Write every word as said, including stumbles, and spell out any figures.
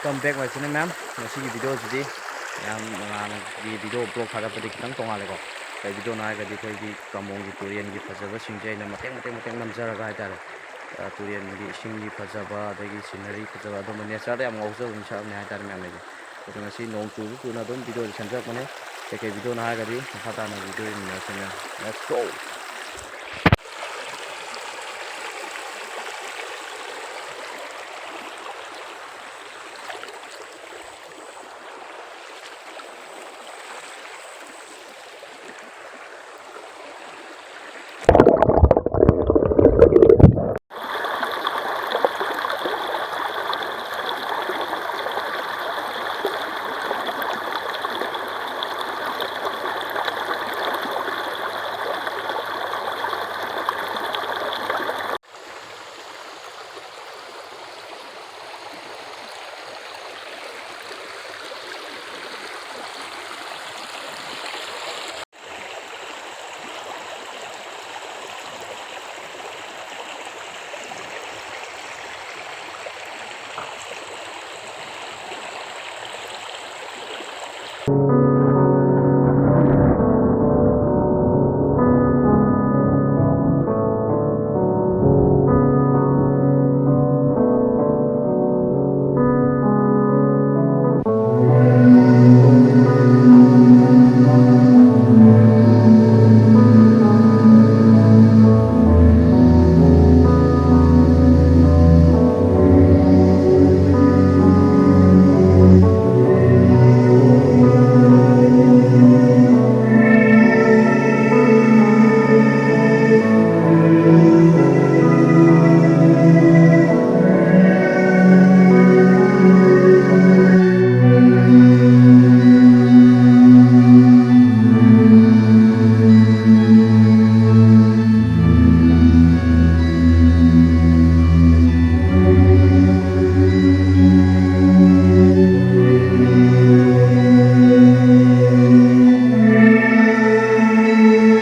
Welcome back, my channel, ꯃꯌꯥꯝ꯫ ꯉꯁꯤꯒꯤ ꯚꯤꯗꯤꯑꯣꯁꯤꯗꯤ ꯃꯌꯥꯝ ꯉꯔꯥꯡꯒꯤ ꯚꯤꯗꯤꯑꯣ ꯕ꯭ꯂꯣꯛ ꯊꯥꯒꯠꯄꯗꯤ ꯈꯤꯇꯪ ꯇꯣꯡꯉꯥꯜꯂꯦꯀꯣ꯫ ꯀꯩ ꯚꯤꯗꯤꯑꯣꯅꯣ ꯍꯥꯏꯔꯒꯗꯤ ꯑꯩꯈꯣꯏꯒꯤ ꯀꯥꯃꯣꯡꯒꯤ ꯇꯨꯔꯦꯟꯒꯤ ꯐꯖꯕꯁꯤꯡꯁꯦ ꯑꯩꯅ ꯃꯇꯦꯛ ꯃꯇꯦꯛ ꯃꯇꯦꯛ ꯅꯝꯖꯔꯒ ꯍꯥꯏꯇꯥꯔꯦ, ꯑ, ꯇꯨꯔꯦꯟꯒꯤ ꯏꯁꯤꯡꯒꯤ ꯐꯖꯕ, ꯑꯗꯒꯤ ꯁꯤꯅꯔꯤ ꯐꯖꯕ, ꯑꯗꯨꯝꯕ ꯅꯦꯆꯔꯗ ꯌꯥꯝ ꯉꯥꯎꯖꯕ ꯃꯤꯁꯛ ꯑꯃꯅꯤ ꯍꯥꯏꯇꯥꯔꯦ ꯃꯌꯥꯝ ꯑꯩꯁꯦ꯫ ꯑꯗꯣ ꯉꯁꯤ ꯅꯣꯡ ꯆꯨꯁꯨ ꯆꯨꯅ ꯑꯗꯨꯝ ꯚꯤꯗꯤꯑꯣꯁꯦ ꯁꯦꯝꯖꯔꯛꯄꯅꯦ꯫ ꯀꯩꯀꯩ ꯚꯤꯗꯤꯑꯣꯅꯣ ꯍꯥꯏꯔꯒꯗꯤ ꯃꯈꯥ ꯇꯥꯅ ꯚꯤꯗꯤꯑꯣ ꯌꯦꯡꯃꯤꯟꯅꯔꯁꯤ ꯃꯌꯥꯝ꯫ Let's go!